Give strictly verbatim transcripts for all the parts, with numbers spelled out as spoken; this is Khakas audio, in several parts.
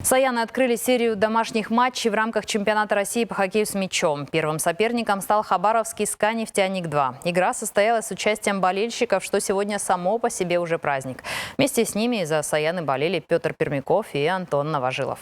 Саяны открыли серию домашних матчей в рамках чемпионата России по хоккею с мячом. Первым соперником стал хабаровский «Сканефтяник-два». Игра состоялась с участием болельщиков, что сегодня само по себе уже праздник. Вместе с ними и за Саяны болели Пётр Пермяков и Антон Новожилов.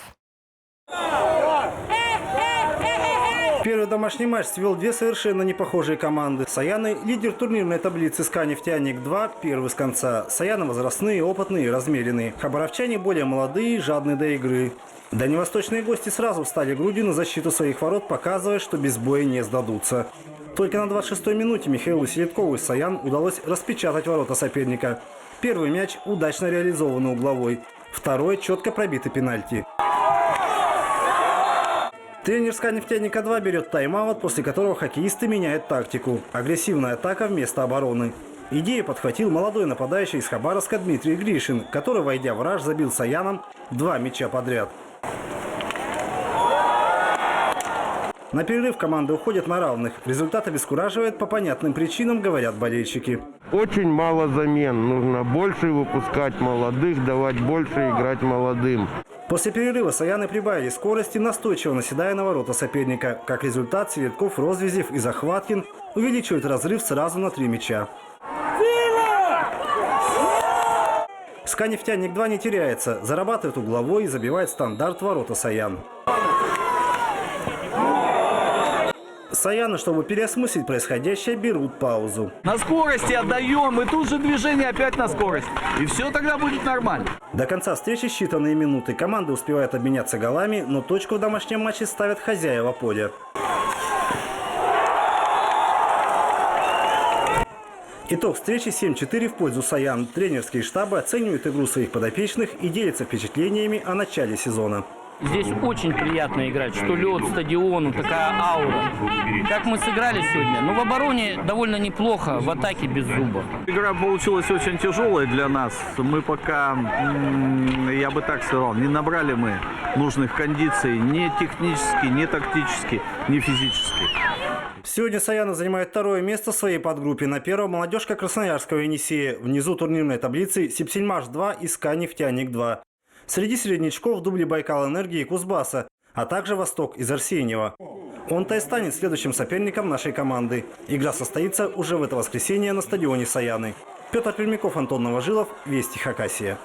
Первый домашний матч свёл две совершенно непохожие команды. Саяны — лидер турнирной таблицы, «Сканефтяник-два» — первый с конца. Саяны возрастные, опытные и размеренные. Хабаровчане более молодые и жадные до игры. Дальневосточные гости сразу встали грудью на защиту своих ворот, показывая, что без боя не сдадутся. Только на двадцать шестой минуте Михаилу Селедкову из Саян удалось распечатать ворота соперника. Первый мяч удачно реализован угловой, второй чётко пробитый пенальти. Тренер «Сканефтяника-два» берёт тайм-аут, после которого хоккеисты меняют тактику. Агрессивная атака вместо обороны. Идею подхватил молодой нападающий из Хабаровска Дмитрий Гришин, который, войдя в раж, забил Саянам два мяча подряд. На перерыв команды уходят на равных. Результат обескураживает по понятным причинам, говорят болельщики. Очень мало замен. Нужно больше выпускать молодых, давать больше играть молодым. После перерыва Саяны прибавили скорости, настойчиво наседая на ворота соперника. Как результат, Селедков, Розвизев и Захваткин увеличивают разрыв сразу на три мяча. «Сканефтяник-два» не теряется, зарабатывает угловой и забивает стандарт ворота Саян. Саяны, чтобы переосмыслить происходящее, берут паузу. На скорости отдаём, и тут же движение опять на скорость. И всё тогда будет нормально. До конца встречи считанные минуты. Команды успевают обменяться голами, но точку в домашнем матче ставят хозяева поля. Итог встречи: семь четыре в пользу Саян. Тренерские штабы оценивают игру своих подопечных и делятся впечатлениями о начале сезона. Здесь очень приятно играть, что лёд, стадион, такая аура. Как мы сыграли сегодня? Ну, в обороне довольно неплохо, в атаке без зуба. Игра получилась очень тяжёлой для нас. Мы пока, м, я бы так сказал, не набрали мы нужных кондиций ни технически, ни тактически, ни физически. Сегодня Саяны занимают второе место в своей подгруппе. На первом молодёжка Красноярского Енисея. Внизу турнирной таблицы Сибсельмаш-два и Сканефтяник-два. Среди середнячков дубли Байкал-Энергии и Кузбасса, а также Восток из Арсеньева. Он-то и станет следующим соперником нашей команды. Игра состоится уже в это воскресенье на стадионе Саяны. Пётр Пермяков, Антон Новожилов, «Вести Хакасия».